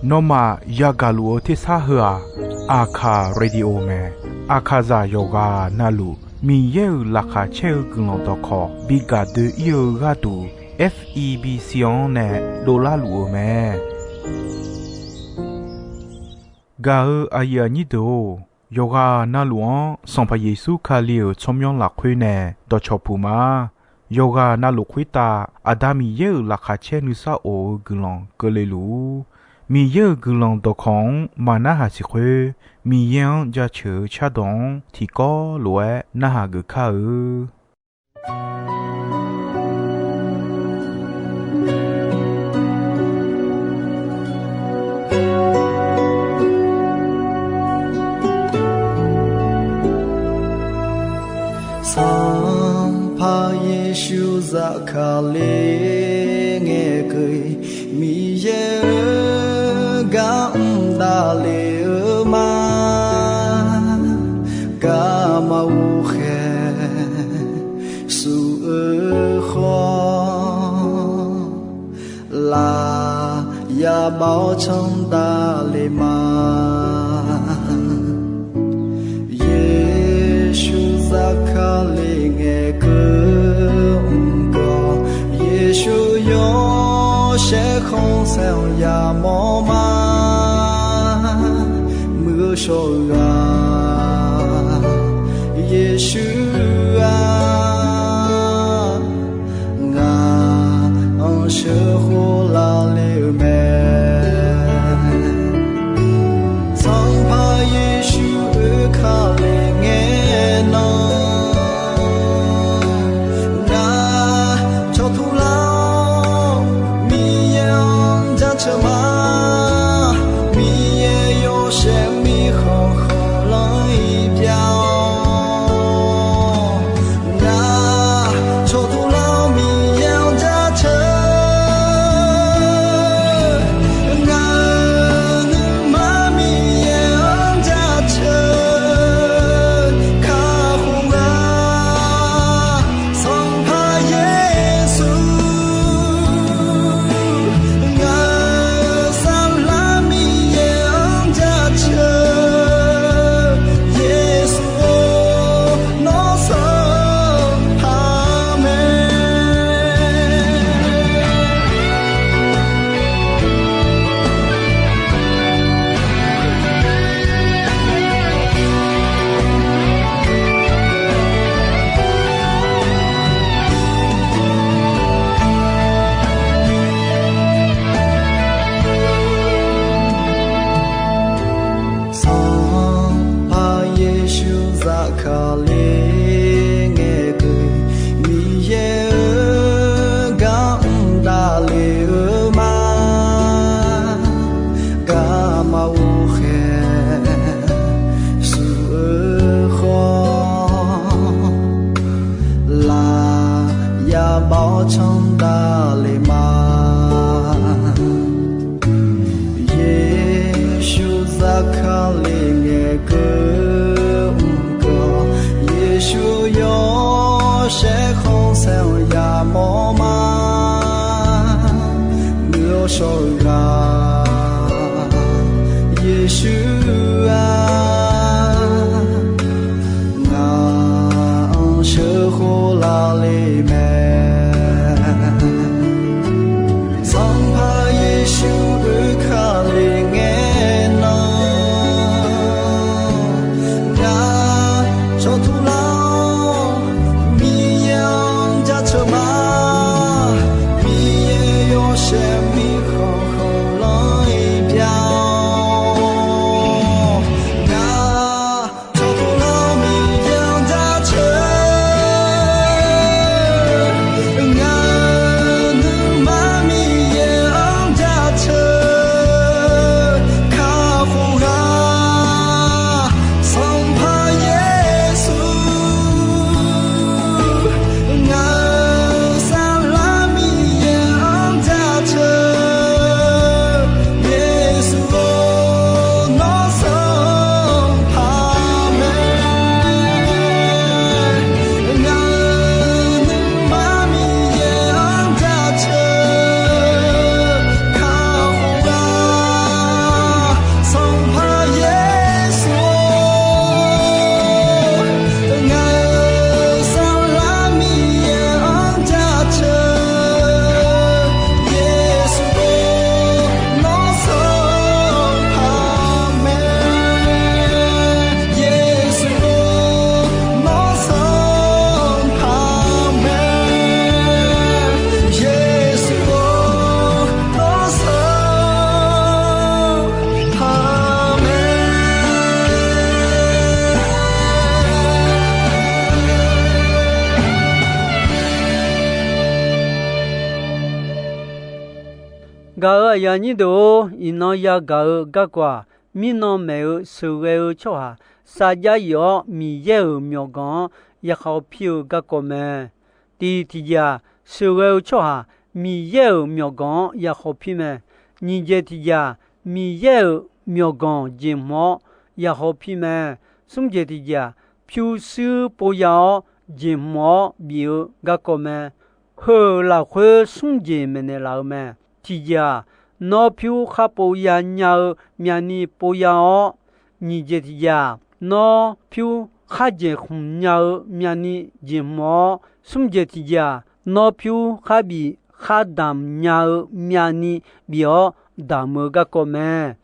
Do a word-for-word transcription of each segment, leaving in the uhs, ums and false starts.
Nawmaf yagaq luf-eu tersar heu-aq, Aqkaq Radio mae. Aqkaqzaq yawqghaq navluf Miqyaer-euq laqkhaq caer-eu guiqlanq dawqkawq bi gaq doe-ir-eu gharduq, F E B C-anr nae dovlar luf-eu mae. Gaq-eu aqyuif aqnyir deuq-or, yawqghaq navluf-anr Sanqpaq Yeqsur Kali-euq tsawrmyanr lafkhoer nae dawqcawq puq ma. Yawqghaq navluf khoertav Aqda Miqyaer-euq laqkhaq caer nuisar of-eu guiqlanq keuvle luf-ur. Miqyaer-euq guiqlanq dawqkawq-anr maq narhaq siq khoer, Miqyaer-anr jaceuq-eu cardawq-anr tiqkawv lof-aer narhaq geuf kar-eu. Sanqpaq Yeqsur zafkale ngaeqkeuv, Miqyaer-euq gar mr davlef-eu ma. Garma ghovkhaeq suf-eu khawf, laf yabav-awr canr davlef ma. Yeqsur zafkale ngaeqkeuv mq gawq, Yeqsur yawshaef khanqsaer-anr yamawr ma. Muiq-eu shawr-eu ghaq, Yeqsur-aq, ngaq-anr sheuqkhof lavle-eu mae. Sanqpaq Yeqsur oekale ngae nan, ngaq cawqtuq lar-awr Miqyaer-anr jaceuq ma. Miqyaer yawshaef mirkhanq khanqlanr-iq pyav-awr, ngaq cawqtuq lar-awr Miqyaer-anr jaceuq. Ngaq-euq nuima Miqyaer-anr jaceuq kakhof-a. Sanqpaq Yeqsur, ngaq-euq saflar Miqyaer-anr jaceuq. Yeqsur-or, nawr sanqpaq mae. Sanqpaq Yeqsur zafkale ngaeqkeuv, Miqyaer-euq gar mr davlef-eu ma. Garma ghovkhaeq suf-eu khawf, laf yabav-awr canr davlef ma. Yeqsur zafkale ngaeqkeuv mq gawq, Yeqsur yawshaef khanqsaer-anr yamawr ma. Muiq-eu shawr-eu ghaq, Yeqsur-aq, ngaq-anr sheuqkhof lavle mae. Sanqpaq Yeqsur oekale ngae nan, ngaq cawqtuq lar-awr Miqyaer-anr jaceuq ma. Miqyaer yawshaef mirkhanq Gaq-euq aqyuif aqnyir deuq-or, iqnan yagaq-eu garkawv-aq, mirnan maeq-eu sheuqghae-eu tsawrhaq sarjax yif-awr, Miqyaer-euq myawqganq-anr yakhawf pir-eu garkawv mae. Tiq tiqjeq-aq, sheuqghae-eu tsawrhaq Miqyaer-euq myawqganq-anr yakhawf pir mae. Nyiq jeq tiqjeq-aq, Miqyaer-euq myawqganq jeqhmq-awr yakhawf pir mae. Smr jeq tiqjeq-aq, pyurshuir pov ya-awr jeqhmq-awr bif-eu garkawv mae. Heu-euq lafkhoer smr jeq maeqnaeq laf-eu mae. Tiqjeq-aq, nawr pyur khar pov ya nya-eu myavni pov ya-awr, nyiq jeq tiqjeq-aq, nawr pyur khar jeqhmq nya-eu myavni jeqhmq-awr, smr jeq tiqjeq-aq, nawr pyur khar bif khar damq nya-eu myavni bif-awr damq-eu garkawv mae.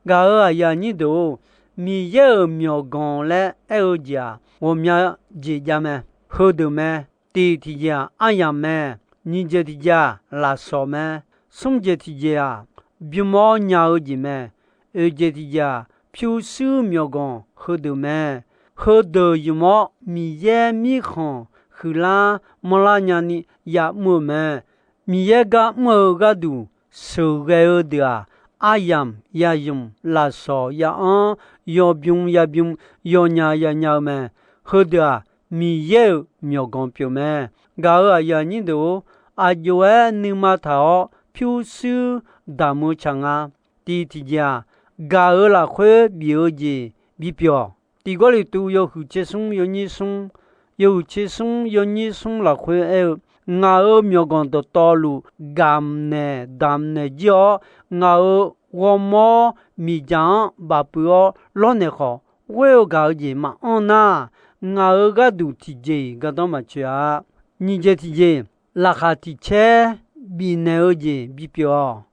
Gaq-euq aqyuif aqnyir deuq-or, Miqyaer-euq myawqganq laer aer-eu jeq-aq, ghawqmya jeq jav mae. Heudeuq mae. Tiq tiqjeq-aq, aryamq mae. Nyiq jeq tiqjeq-aq, lafsawq mae. Smr jeq tiqjeq-aq, bym-awr nya-eu jeq mae. Oeq jeq tiqjeq-aq, pyurshuir myawqganq heudeuq mae. Heudeuq ymq-awr Miqyaer mirkhanq huiqlar manrlar nyani ya'mr-eu mae. Miqyaer gar mr-eu gharduq sheuqghae-eu deuq-aq, aryamq yaymq, lafsawq ya-anr, yawbym yabym, yawnya yanya-eu mae. Heudeuq-aq, Miqyaer-euq myawqganq pyeuf mae. Gaq-euq aqyuif aqnyir deuq-or, aqjox-aer nuima taq-awr pyurshuir damq-eu tsaq nga. Tiq tiqjeq-aq, gaq-euq lafkhoer bif-eu jeq bipyeuf-awq. Tiq Gawrliqtu yawhuiq tser smr yawnyir smr, yawhuiq tser smr yawnyir smr lafkhoer aer-eu, ngaq-euq myawqganq dawqtawvluf gamq naeq damq naeq jir-awr, ngaq-euq ghawrmawr miqdzaq-anr bafpuiv-awr lawrnaeq khawf, ghoer-eu gaq-eu jeq maqanr nar, ngaq-euq gharduq tiqjeq-iq gardanr maqtsoeq-a. Nyiq jeq tiqjeq, laqkhaq tiq caer bifnaeq-eu jeq bipyeuf-awq.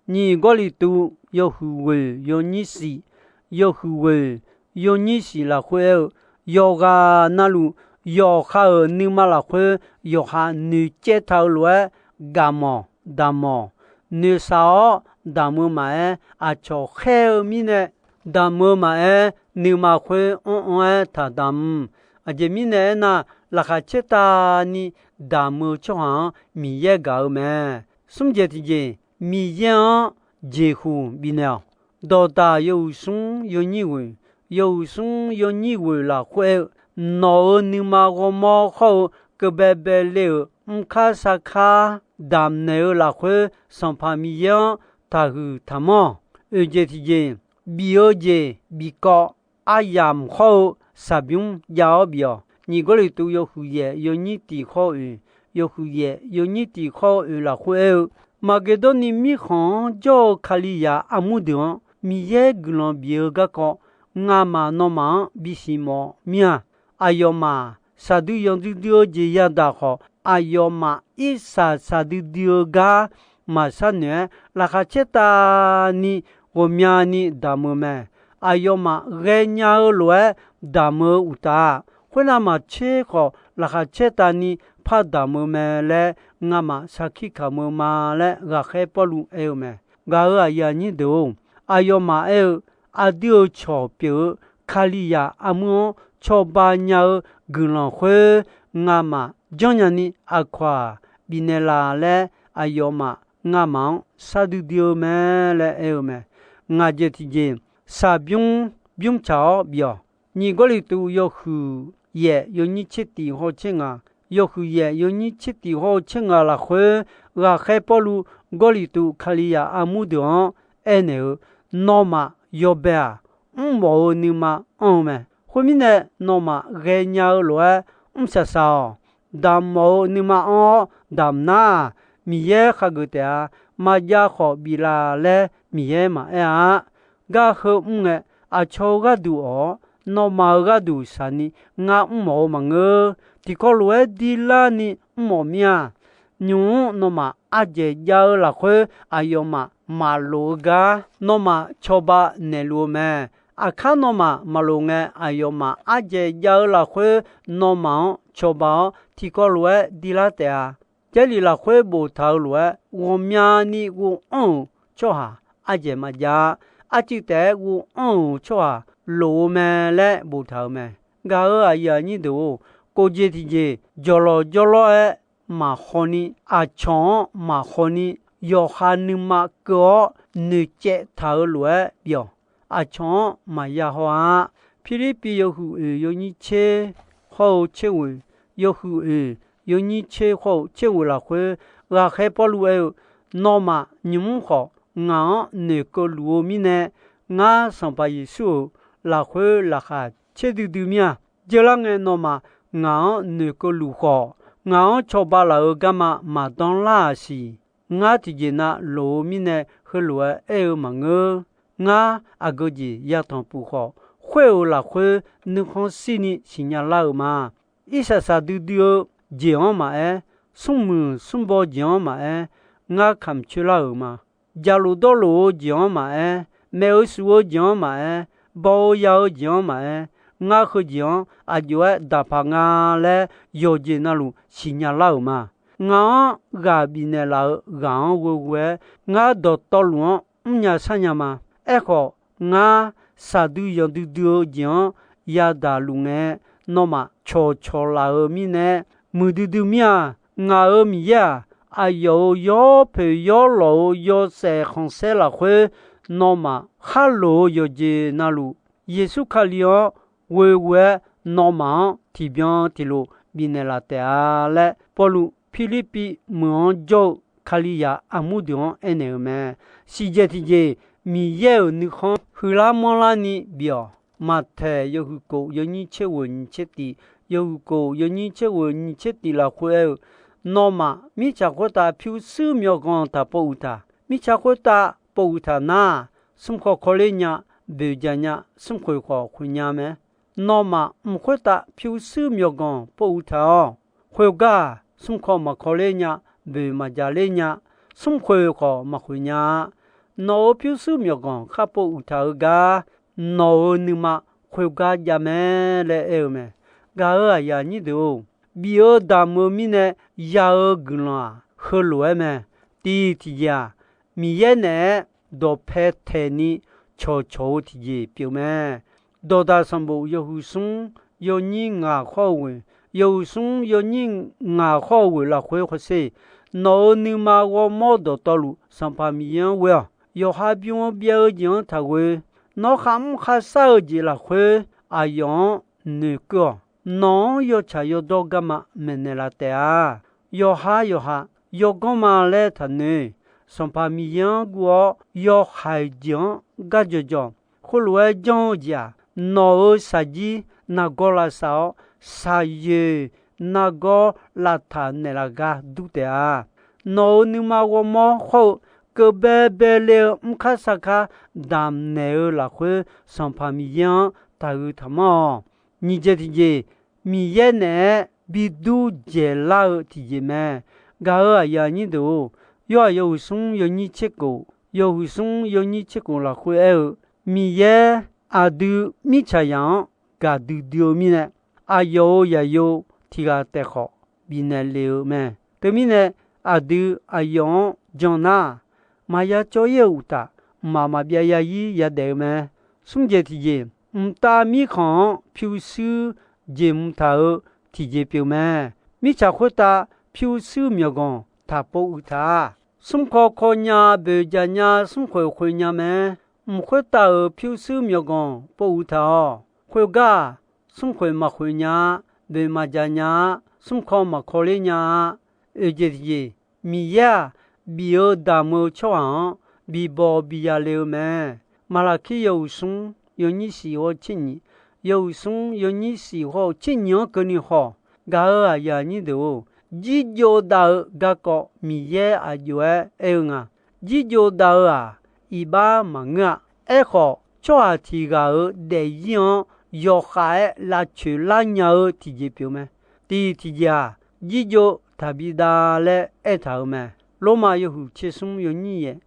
Nyiq Gawrliqtu yawhuiq ghoeq yawnyir shif, yawhuiq ghoeq yawnyir shif lafkhoer aer-eu, yawqghaq navluf yawqha-euq nuima lafkhoer yawqha noeqcaev taq-eu lof-aer, gamq-awq damq-awq, noeqshaq-awr damq-eu maqaer, aqcawq khaer-eu mirnae damq-eu maqaer, nuima khoer anr-anr-aer taqdamq. Aqjeq mirnae aernar, laqkhaq caertavni damq-eu tsawrhaq-anr Miqyaer gaq-eu mae. Smr jeq tiqjeq, Miqyaer-anr jeqhuq bifnaeq-awq. Dawqdaq yawhuiq smr yawnyir ghoeq, yawhuiq smr yawnyir ghoeq lafkhoer aer-eu, nawq-euq nuima ghawrmawr khawr-eu keuv baebae le-euq mrkar sarkar damq naeq-eu lafkhoer, Sanqpaq Miqyaer-anr taqhuiq taqmanr-awq. Oeq jeq tiqjeq, bif-eu jeq bifkawv aryamq khawr-eu shaqbymr jav-awr bif-awq. Nyiq Gawrliqtu yawhuiq yaef yawnyir tiq khawr-eu oeq, yawhuiq yaef yawnyir tiq khawr-eu oeq lafkhoer aer-eu, Maqgeqdawrni mirkhanq-anr jawr-eu Kalizaq armur deuq-anr Miqyaer guiqlanq bif-eu garkawv, ngamaf nawmaf-anr bisiq mawf mir-a. Aqyawfmaf shaqdui yanqdui dui-eu jeq yadaq khawf, aqyawfmaf irsaq shaqdui dui-eu gar maqshar noeq-aer, laqkhaq caertavni ghawqmyani damq-eu mae. Aqyawfmaf ghaenya-eu lof-aer damq-eu uqtaf, khoernav maqtser khawf laqkhaq caertavni par damq-eu mae laer ngamaf sarkir kamq-eu ma laer ghaqkhaer Pawrluv aer-eu mae. Gaq-euq aqyuif aqnyir deuq-or, aqyawfmaf aer-eu, aqdui-euq cawq pyeuf-eu Kalizaq armur-anr cawba nya-eu guiqlanq khoer ngamaf janrnya ni aqkawq-aq bifnaeq laf laer, aqyawfmaf ngamaf-anr shardui dui-eu mae laer aer-eu mae. Ngaq jeq tiqjeq, shaqbymr bymr tsaq-awr bif-awq. Nyiq Gawrliqtu yawhuiq yaef yawnyir tser tiq hawr-eu tser ngaq, yawhuiq yaef yawnyir tser tiq hawr-eu tser ngaq lafkhoer, ghaqkhaer Pawrluv Gawrliqtu Kalizaq armur deuq-anr aernaeq-eu, nawmaf yawbae-aq, mrmawf-eu nuima anr-eu mae. Khoermirnae, nawmaf ghaenya-eu lof-aer mrsaq saq-awq. Damq mawf-eu nuima anr-awr damq nar-aq, Miqyaer khageuf taef-a. Maqjav khawf biflaf laer Miqyaer maqaer-a. Gar heu mr ngae, aqcawq-eu gharduq awq-awr, nawmaf-euq gharduq shaqni ngar mrmawf-eu maqngeur. Tiqkawv lof-aer dilarni mrmawf mir-a. Nymq-mr nawmaf ardzaeq jav-eu lafkhoer aqyawfmaf maqloq-eu gar nawmaf cawba naeqluf-eu mae. Aqkar nawmaf maqloq ngae, aqyawfmaf ardzaeq jav-eu lafkhoer nawmaf-anr cawba-awr, tiqkawv lof-aer dilar taef-a. Jarlif lafkhoer boftaq-eu lof-aer, ghawqmyani ghof anr-euq tsawrhaq ardzaeq maqjav-a. Arcuiv taef-aer ghof anr-euq tsawrhaq loq-eu mae laer boftaq-eu mae. Gaq-euq aqyuif aqnyir deuq-or, kov jeq tiqjeq jawqlawq jawrlawr-aer maqkhawni, aqcawq-anr maqkhawni, yawqha nuima keuv-awr noeqcaev taq-euq lof-aer bif-awq. Aqcawq-anr maqya haw-a. Pirlirpiv yawhuiq oeq yawnyir tser hawr-eu tser ghoeq, yawhuiq oeq yawnyir tser hawr-eu tser ghoeq lafkhoer, ghaqkhaer Pawrluv aer-eu, Nawmaf nymq-mr khawf, ngaq-anr noeqkeuv luf-eu mirnae, ngar Sanqpaq Yeqsur-euq lafkhoer laqkhaq caerdui dui mir-a. Jeurlar ngae nawmaf ngaq-anr noeqkeuv luf khawf, ngaq-anr cawba laf-euq garma maqdanr lar-aq siq. Ngar tiqjeq nav loq-eu mirnae heulof-aer aer-eu maqngeur. Ngar aqgeu jeq yatanq puf khawf, khoer-euq lafkhoer nuikhanr shirni siqnya lar-euq ma. Irsaq saqdui dui-eu jeq-anr maqaer, smrmuiq smrbaw jeq-anr maqaer, ngar kamq coer lar-euq ma. Jaqlof dawrlof-eu jeq-anr maqaer, maeq-eu shuf-eu jeq-anr maqaer, baw-eu ya-eu jeq-anr maqaer, ngar heujeq-anr aqjox-aer daqpaq nga laer yawqjeq navluf siqnya lar-euq ma. Ngaq-anr ghaq bifnaeq laf-eu ghaq-anr ghoeghoe-aer, ngar dawqtawvluf-anr mrnya sharnya ma. Aerkhawf, ngar saqdui yanqdui dui-eu jeq-anr yadaq luf ngae, nawmaf cawqcawq laf-euq mirnae, muiqdui dui mir-a. Ngaq-euq Miqyaer-aq, aqyawf-euq yawpoeq yawlawq-euq yawshaef khanqsaer lafkhoer, nawmaf khar loq-eu yawqjeq navluf, Yeqsur Kali-anr ghoeghoe-aer nawmaf-anr tiqbyan tiqlof bifnaeq laf taef-a laer, Pawrluv Pirlirpiv meuq-anr jawr-eu Kalizaq armur deuq-anr aernaeq-euq mae. Siqdzaeq tiqjeq, Miqyaer-euq nuikhanr huiqlar manrlarni bif-awq. Maqtaeq yawhuiq kof yawnyir tser ghoeq nyiq tser tif, yawhuiq kof yawnyir tser ghoeq nyiq tser tif lafkhoer aer-eu, Nawmaf mirtsaq khoertav pyurshuir myawqganq taq pov uiq taq. Mirtsaq khoertav pov uiq taq nar, smrkawv kawvler nya, boeqjaq nya, smrkhoeq khawf khoeq nya mae. Nawmaf mq khoertav pyurshuir myawqganq pov uiq taq-awq. Khoergar-aq, smrkawv maqkawvler nya, boeq maqjaqler nya, smrkhoeq khawf maqkhoeq nya-a. Nawq-euq pyurshuir myawqganq khar pov uiq taq-eu gar, nawq-euq nuima khoergar jav mae laer aer-eu mae. Gaq-euq aqyuif aqnyir deuq-or, bif-eu damq-eu mirnae ya-eu guiqlanq-aq, heulof-aer mae. Tiq tiqjeq-aq, Miqyaer naeq-aer dawqpae taeqni cawqcawq-eu tiqjeq pyeuf mae. Dawqdaq sanqbof yawhuiq smr yawnyir ngaq khawr-eu ghoeq, yawhuiq smr yawnyir ngaq khawr-eu ghoeq lafkhoer hawsher, nawq-euq nuima ghawrmawr dawqtawvluf Sanqpaq Miqyaer-anr ghoe-awq. Yawqha bym-eu byav-eu jeq-anr taqghoe. Nawr kharmr kharshar-eu jeq lafkhoer aqyawf-anr noeqkeuv-awq. Nawq-anr yawtsaq yawdawr garma maeqnaeq laf taef-a. Yawqha yawqha yawganr ma laer taqnoeq. Sanqpaq Miqyaer-anr guv-awr yawhaiq jeq-anr gar jawqjawq. Khoerlof-aer janr-eu jeq-aq, nawq-euq shaqjir nargawr lavsav-awr, shaqyoeq nargawr lavtaq naeqlaf gar dur taef-a. Nawq-euq nuima ghawrmawr hawr-eu keuv baebae le-eu mrkar sarkar damqnaeq-eu lafkhoer, Sanqpaq Miqyaer-anr taqhuiq taqmanr-awq. Nyiq jeq tiqjeq, Miqyaer naeq-aer bi dur dzaeqlar-eu tiqjeq mae. Gaq-euq aqyuif aqnyir deuq-or, Yorhaq yawhuiq smr yawnyir tser kof, yawhuiq smr yawnyir tser kof lafkhoer aer-eu, Miqyaer aqdui mirtsaqzaq-anr gaqdui dui-eu mirnae, aqyawf-euq zaqyo tiq ghaq taef khawf bifnaeq lef-eu mae. Teumirnae, aqdui aqyawf-anr jan nar, maqya cawv-ir-eu uqtaf, mqmaq maqbyav ya-ir yadaef-eu mae. Smr jeq tiqjeq, mqtav mirkhanq-anr pyurshuir jeqhmq taq-eu tiqjeq pyeuf mae. Mirtsaq khoertav pyurshuir myawqganq taq pov uiq taq-a. Smrkawv kawv nya, boeqjaq nya, smrkhoeq khoeq nya mae. Mq khoertav-euq pyurshuir myawqganq pov uiq taq-awq. Khoergar-aq, smrkhoeq maqkhoeq nya-a, boeq maqjaq nya-a, smrkawv maqkawvler nya-a. Oeq jeq tiqjeq, Miqyaer-aq, bif-eu damq-eu tsawrhaq-anr bibaw biya le-eu mae. Maqlaqkir yawhuiq smr yawnyir siq hawr-eu tser nyiq, yawhuiq smr yawnyir siq hawr-eu tser nyiq-anr keuvni khawf, gaq-euq aqyuif aqnyir deuq-or, jirjov dav-eu garkawv Miqyaer aq jov-aer aer-eu nga. Jirjov dav-eu-aq, iqbax maqngeur-a. Aerkhawf, tsawrhaq tiq ghaq-euq daefzir-anr yawkhav-aer lavcoeq lar nya-eu tiqjeq pyeuf mae. Tiq tiqjeq-aq, jirjov taqbi dav laer aertaq-euq mae. Lormav yawhuiq tser smr yawnyir yaef,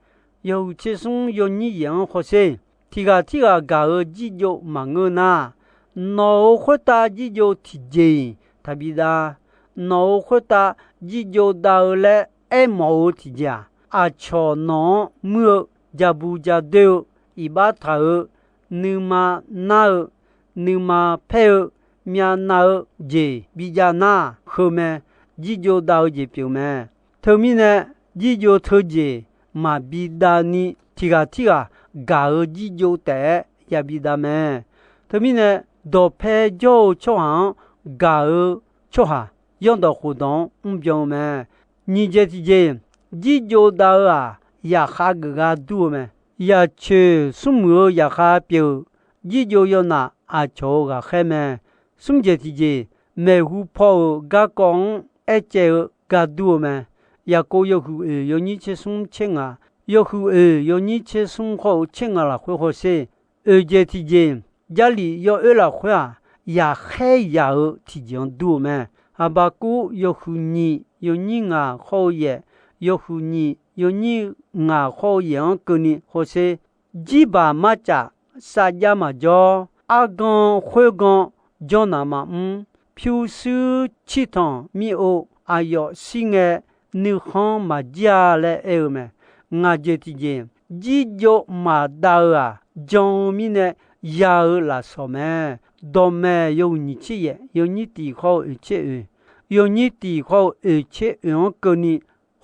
yawhuiq tser smr yawnyir yaef-anr hawsher. Tiq ghaq tirghaq gaq-eu jirjov maqngeur nar, nawq-euq khoertav jirjov tiqjeq-iq taqbi dav. Nawq-euq khoertav jirjov dav-eu laer aermawf-eu tiqjeq-aq, aqcawq nawq-anr muir-eu, jabu jadoer-eu, iqbax taq-eu, nuima nar-eu, nuima paer-eu, myavnav-eu jeq bijav nar, heu mae. Jirjov dav-eu jeq pyeuf mae. Teumirnae, jirjov teujeq maqbi dav ni tiq ghaq tirghaq gaq-eu jirjov taef-aer yabi dav mae. Teumirnae, dawqpae jawr-eu tsawrhaq-anr gaq-eu tsawrhaq, zanrdawq khofdawq-anr mrbyan-eu mae. Nyiq jeq tiqjeq, jirjov dav-eu-aq, zaqkhav geuf gar dur-eu mae. Zaqcoeq smrmuiq-eu zaqkhav pyeuf-euq jirjov yawnaf aqcawq-euq ghaqkhaer mae. Smr jeq tiqjeq, maeqhu paw-euq garkawv-anr aercaev-eu gar dur-eu mae. Yaqkov yawhuiq oeq yawnyir tser smr tser ngaq, yawhuiq oeq yawnyir tser smr khawr-eu tser ngaq lafkhoer hawsher. Oeq jeq tiqjeq, Jarlif yawoer lafkhoer-aq, yaqkhaer yaq-eu tiqjeq-anr dur-eu mae. Haqbaqkuv yawhuiq nyiq yawnyir ngaq khawr-eu yaef, yawhuiq nyiq yawnyir ngaq khawr-eu yaef-anr keuvni hawsher. Jirbaq marcaf, sarjax maqjawr, argan khoergan jawrnaq maqmr, pyurshuir cirtanq mir-o, aqyawf shir ngae nuikhanr maqjir-a laer aer-eu mae. Ngaq jeq tiqjeq, jirjov maqdav-eu-aq, jan-eu mirnae ya-eu lafsawq mae. Dawqmaeq yawhuiq nyiq tser yaef, yawnyir tiq khawr-eu oeq tser oeq, yawnyir tiq khawr-eu oeq tser oeq-anr keuvni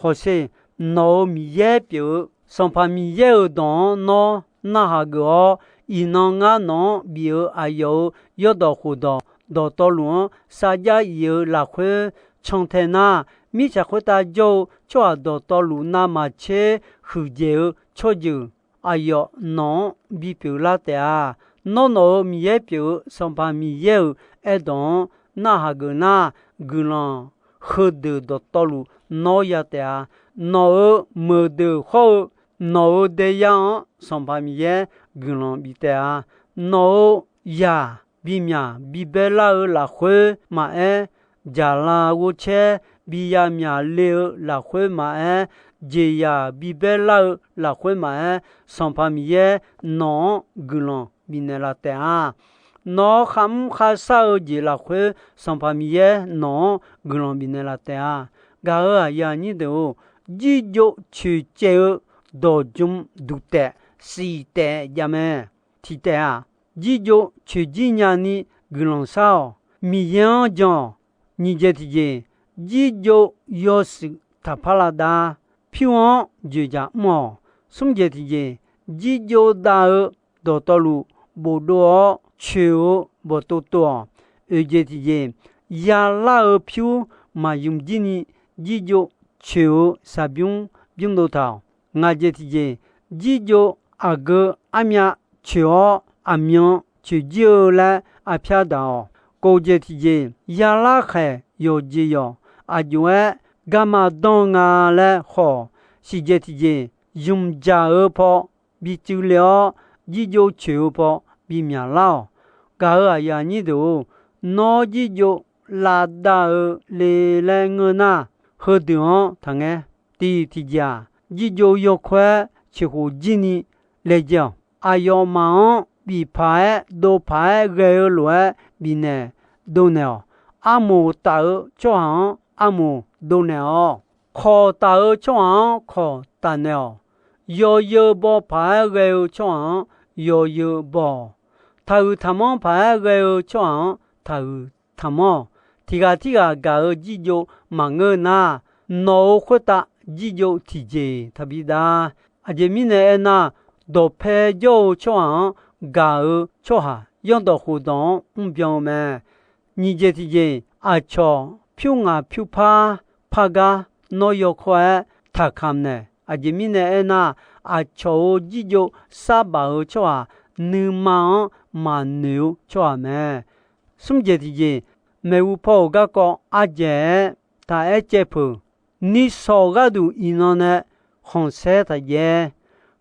hawsher. Nawq-euq Miqyaer pyeuf-eu Sanqpaq Miqyaer-euq dawq-anr nawr narhaq geuf-awr, iqnan ngar nawq-anr bif-eu aqyawf-euq zanrdawq khofdawq dawqtawvluf-anr sarjax if-eu lafkhoer cantae nar, mirtsaq khoertav jawr-eu tsawrhaq dawqtawvluf navmaqtser huiqdzaeq-eu tsawrjeuq aqyawf nawq-anr bipyeuf lar taef-a. Nawr nawq-euq Miqyaer pyeuf-eu Sanqpaq Miqyaer-euq aerdawq-anr narhaq geuf nar, guiqlanq heudeuq dawqtawvluf nawr ya taef-a. Nawq-euq meuqdeuq khawr-eu nawq-euq daeyar-anr Sanqpaq Miqyaer guiqlanq bif taef-a. Nawq-euq zaq bimyaq bibaer lar-eu lafkhoer maqaer, jaqlav ghovcaer biya myaqle-eu lafkhoer maqaer, jeqzaq bibaer lar-eu lafkhoer maqaer, Sanqpaq Miqyaer nawq-anr guiqlanq bifnaeq laf taef-a. Nawq-anr kharmr kharshar-eu jeq lafkhoer Sanqpaq Miqyaer nawq-anr guiqlanq bifnaeq laf taef-a. Gaq-euq aqyuif aqnyir deuq-or, jirjov coeqcaev-eu dawqjm duq taef, shif taef jav mae. Tiq taef-aq, jirjov coeqjir nyani guiqlanq shar-awq. Miqyaer-anr jan-awq. Nyiq jeq tiqjeq, jirjov yawshuif taqpar lavdav, pyur-anr dzoeqdzaq mr-awq. Smr jeq tiqjeq, jirjov dav-eu dawqtawvluf bofdov-awr coeq-eu bawqtov tov-awq. Oeq jeq tiqjeq, yalar-eu pyur maqymq jir ni jirjov coeq-eu shaqbymr bymrdov taq-awq. Ngaq jeq tiqjeq, jirjov aqgeu armyav coeq-awr aqmyan coeqjir-eu laer arpyar daq-awq. Kov jeq tiqjeq, yalar khaeq yawqjeq yawq aqjox-aer garma danr-eu nga laer haw-awq. Siq jeq tiqjeq, zmqdzaq-eu paw bi cuivle-awr, jirjov coeq-eu paw bi myaqlar-awq. Gaq-euq aqyuif aqnyir deuq-or, nawr jirjov lavdav-eu le laer ngeur nar, heudeuq-anr taqngaer. Tiq tiqjeq-aq, jirjov yawkawr-aer coeqkhof jir ni laejae-awq. Aqyawfmaf-anr bif paq-aer dov paq-aer ghae-eu lof-aer bifnaeq dovnaeq-awq. Armoq taf-eu tsawrhaq-anr armoq dovnaeq-awq. Kawq taf-eu tsawrhaq-anr kawq tafnaeq-awq. Yawzeu baw paq-aer ghae-eu tsawrhaq-anr yawzeu baw-awq. Taqhuiq taqmanr paq-aer ghae-eu tsawrhaq-anr taqhuiq taqmanr-awq. Tiq ghaq tirghaq gaq-eu jirjov maqngeur nar, nawq-euq khoertav jirjov tiqjeq taqbi dav. Aqjeq mirnae aernar, dawqpae jawr-eu tsawrhaq-anr gaq-eu tsawrhaq zanrdawq khofdawq-anr mrbyan-eu mae. Nyiq jeq tiqjeq, aqcawq pyur ngaq pyur par par gar nawr yawkawr-aer taqkamq naeq. Aqjeq mirnae aernar, aqcawq-euq jirjov sarbaf-eu tsawrhaq nuima-anr maqnoeq-eu tsawrhaq mae. Smr jeq tiqjeq, maeqhu paw-euq garkawv ardzaeq-aer taq aer caev peuq. Nishawq gharduq iqnan nae khanqsaer taq jaev-aer,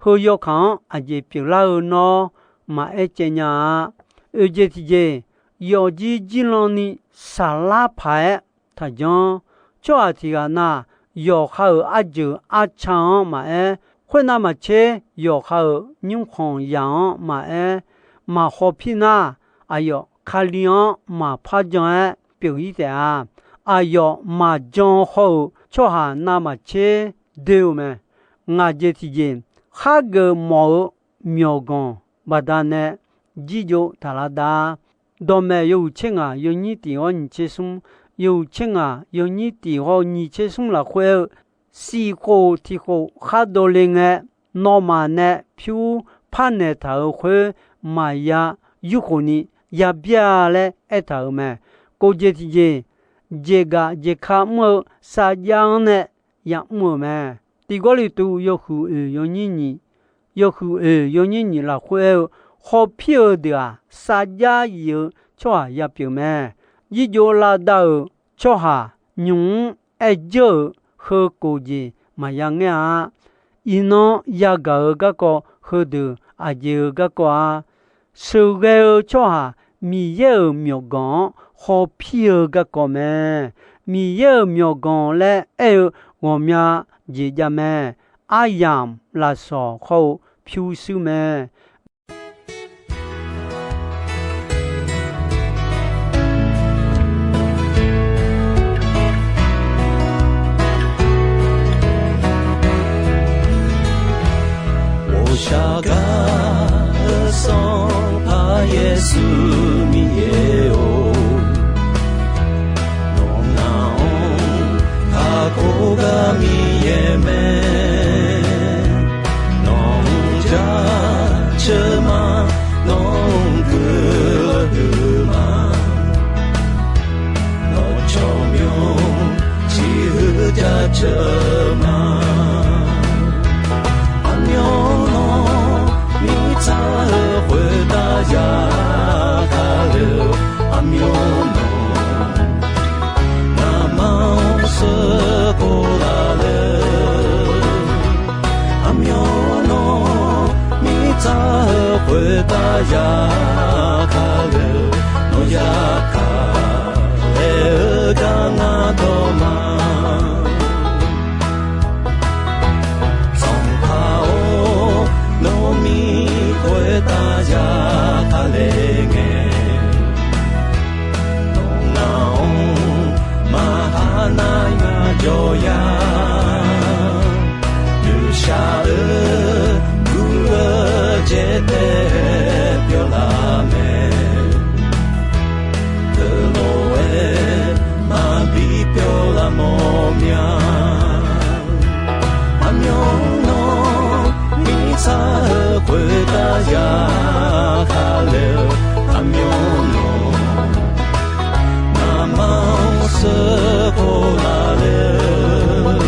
heu yawkaq-anr aqjeq pyeuflar-eu nawr maqaer caev nya-a. Oeq jeq tiqjeq, yawfjir jirlan ni saflar paq-aer taqjanr. Tsawrhaq tiq ghaq na, yawqha-euq arjeuq arca-anr maqaer, khoernav maqtser yawqha-euq nymrkhanq zaq-anr maqaer, maqhaw pir nar, aqyawf Kali-anr maqpar jan-aer pyeuf-ir taef-a. Aqyawf maqjan haw-euq tsawrhaq navmaqtser doe-eu mae. Ngaq jeq tiqjeq, khargeuf mawf-eu myawqganq baqdanae jirjov taq lar dav. Dawqmaeq yawhuiq tser ngaq yawnyir tiq hawr nyiq tser smr, yawhuiq tser ngaq yawnyir tiq hawr nyiq tser smr lafkhoer aer-eu, siq khof tiq khof khar dovle ngae, nawmaf nae pyur parnaeq taq-euq khoer maqya yurkhof ni yabyar-a laer aertaq-euq mae. Kof jeq tiqjeq, jeqgaf jeqka mr-eu sarjax-anr nae yamr-euq mae. Tiq Gawrliqtu yawhuiq oeq yawnyir nyiq, yawhuiq oeq yawnyir nyiq lafkhoer aer-eu, hawpir-eu deuq-aq, sarjax yif-eu tsawrhaq yapyeuf mae. Jirjov lavdav-euq tsawrhaq nymq-mr aer dzeur-euq heu kof jeq maqya ngaer-a. Iqnan yagaq-eu garkawv heudeuq aqjeq-eu garkawv-a. Sheuqghae-eu tsawrhaq Miqyaer-euq myawqganq-anr hawpir-eu garkawv mae. Miqyaer-euq myawqganq laer aer-eu ghawqmya jeq jav mae. Aryamq lafsawq hawr-eu pyurshuir mae. Ghawqshaq gar-eu Sanqpaq Yeqsur Miqyaer-or, nawq ngaq-anr kakhof gar Miqyaer mae. Nawq-anr jaceuq ma, nawq-anr guiqlanq huiq ma. Nawq tsawrmyanr ciqhuiq jaceuq ma. Aqmyanluf mirtsaq-eu khoertav yarkhaq le-eu, aqmyanluf ngamaf-anr sheuqkhof laf le-eu, aqmyanluf mirtsaq-eu khoertav yarkhaq le-eu, nawq yarkhaq laer-eu gar ngar dawq ma. Sanqpaq-or, nawr mir khoertav yarkhaq le ngae, nawq ngaq-anr maqha nar ngaq jawr ya. Noeqshaq-eu gur-eu jaev taef pyawr laf mae. Teulof-aer maqbi pyawr laf mawr mya. Aqmyanluf mirtsaq-eu khoertav yarkhaq le-eu, aqmyanluf ngamaf-anr sheuqkhof laf le-eu,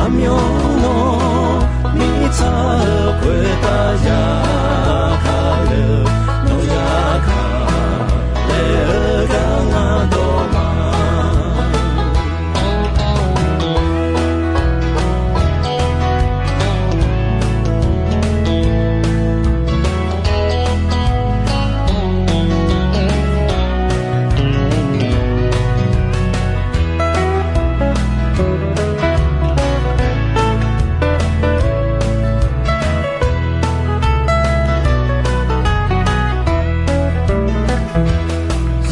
aqmyanluf mirtsaq-eu khoertav yarkhaq le-eu, nawq yarkhaq laer-eu gar ngar dawq ma.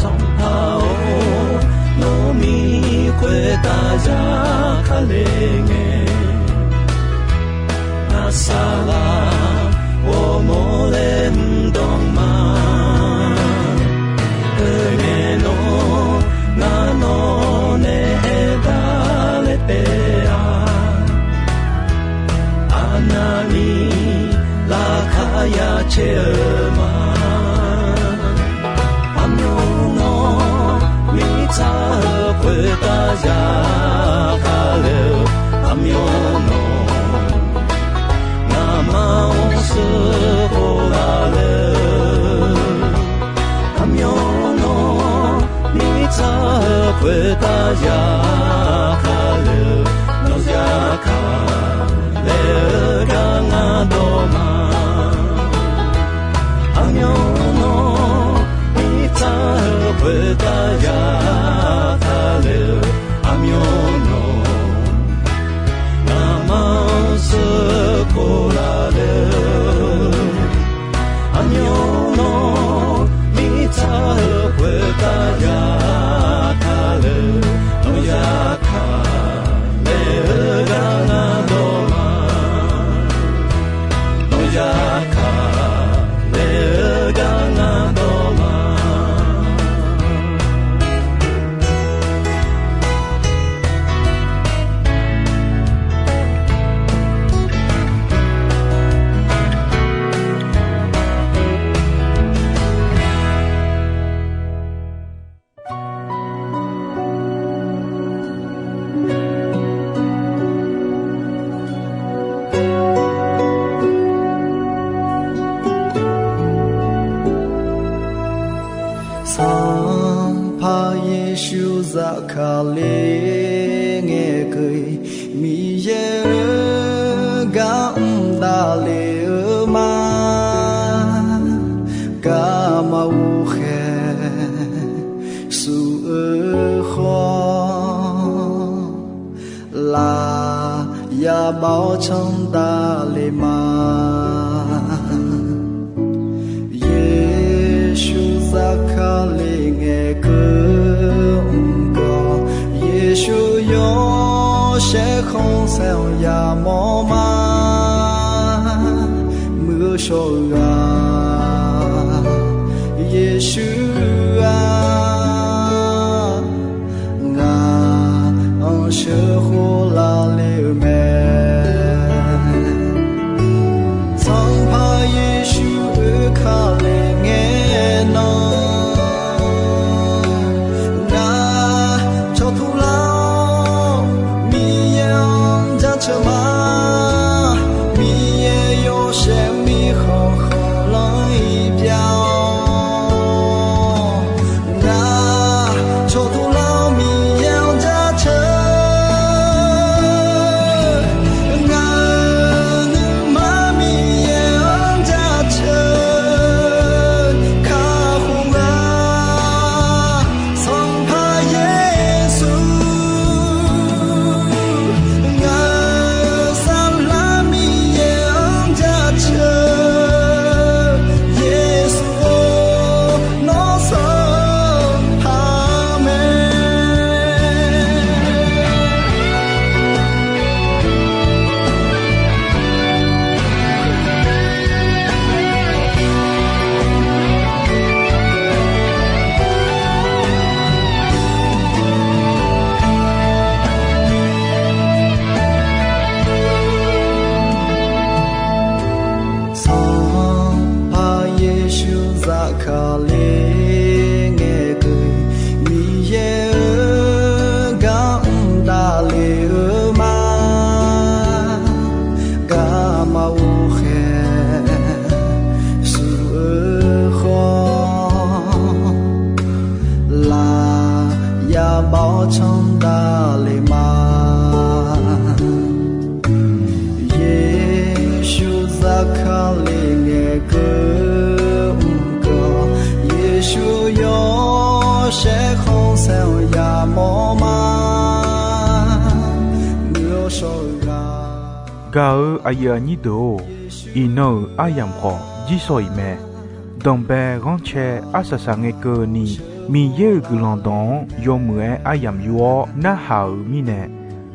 Sanqpaq-or, nawr mir khoertav yarkhaq le ngae, ngaq saqlaq ghawrmawr laer mr dawq ma. Oeqngae nawr ngar nawq nae aerdar laer taef-a. Aqnavni laqkhaq ya caer-eu ma. Aqmyanluf mirtsaq-eu khoertav yarkhaq le-eu, aqmyanluf ngamaf-anr sheuqkhof laf le-eu, aqmyanluf mirtsaq-eu khoertav yarkhaq le-eu, nawq yarkhaq laer-eu gar ngar dawq ma. Aqmyanluf mirtsaq-eu khoertav yarkhaq le-eu, aqmyanluf Yeqsur zafkale ngaeqkeuv-iq, Miqyaer-euq gar mr davle-eu ma. Garma ghof khaeq suf-eu khawf, laf yabav-awr canr davle ma. Yeqsur zafkale ngaeqkeuv mr gawq, Yeqsur yawshaef khanqsaer-anr yamawr ma. Muiq-eu shawr-eu ghaq, Yeqsur-aq, ngaq-anr sheuqkhof lavle-eu mae. Sanqpaq Yeqsur oekale ngae nan, ngaq cawqtuv lar-awr Miqyaer-anr jaceuq ma. Miqyaer yawshaef mirkhanq khanqlanr-iq byav-awr, ngaq cawqtuv lar-awr Miqyaer-anr jaceuq. Ngaq-euq nuima Miqyaer-anr jaceuq kakhof-a. Sanqpaq Yeqsur, ngaq-euq saflar Miqyaer-anr jaceuq. Yeqsur-or, nawr Sanqpaq mae. Sanqpaq Yeqsur zafkale ngaeqkeuv-iq, Miqyaer-euq gar mr davle-eu ma. Garma ghof khaeq suf-eu khawf, laf yabav-awr canr davle ma. Yeqsur zafkale ngaeqkeuv mr gawq, Yeqsur yawshaef khanqsaer-anr yamawr ma. Muiq-eu shawr-eu ghaq. Gaq-eu aqyuif aqnyir deuq-or, iqnan-euq aryamq khawf jirsawq iq mae. Danqbae ghanrcae arsaq saq ngae keuvni, Miqyaer-euq guiqlanq dawq-anr yawmuiq-aer aryamq yur-awr narhaq-euq mirnae,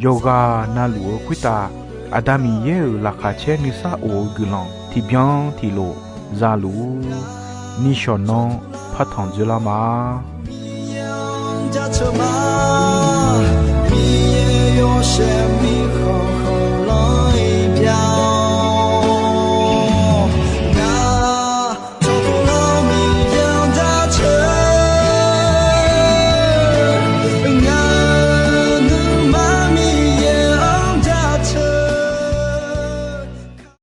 yawqghaq navluf-eu khoertav Aqda Miqyaer-euq laqkhaq caer nuisar of-eu guiqlanq tiqbyan tiqlof zaluf-ur. Nishawq nanr partanq dzoerlar ma. Miqyaer-anr jaceuq ma.